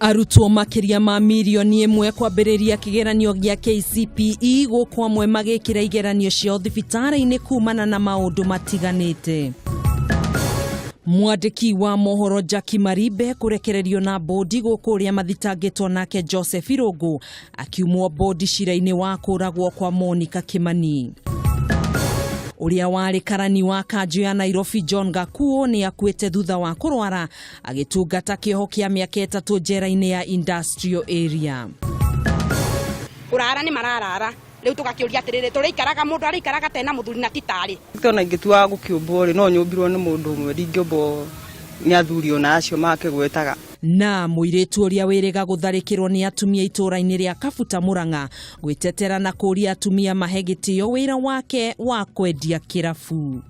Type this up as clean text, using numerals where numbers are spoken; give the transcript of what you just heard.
Arutwo makĩria ma mirioni ĩmwe kwambĩrĩria kĩgeranio gĩa KCPE gũkũ amwe magĩkĩra igeranio ciao thibitarĩ-inĩ kumana na maũndũ matiganĩte. Mwandĩki wa mohoro Jackie Maribe kũrekererio na bũndi gũkũ ũrĩa mathitangĩtwo nake Joseph Irũngũ akiumwo bũndi cira-inĩ wa kũragwo kwa Monica Kimani. Ũrĩa warĩ karani wa kanjũ ya Nairobi John Gakuo nĩ akuĩte thutha wa kũrwara agĩtungata kĩoho kĩa mĩaka ĩtatũ njera-inĩ ya Industrial Area. Kũrara nĩ mararara rĩu tũgakĩũria atĩrĩrĩ, tũrĩikaraga mũndũ arĩikaraga tena mũthuri na ti tarĩ. Ona ingĩtua gũkĩũmbwo rĩ, no nyũmbirwo nĩ mũndũ ũmwe, ndingĩũmbwo nĩ athuri ona acio makĩgwetaga. Na mũirĩtu ũrĩa wĩrĩga gũtharĩkĩrwo nĩ atumia itũũra-inĩ rĩa Kabuta Murang'a gwĩtetera na kũũria atumia mahe gĩtĩo wĩra wake wa kwendia kĩrabu.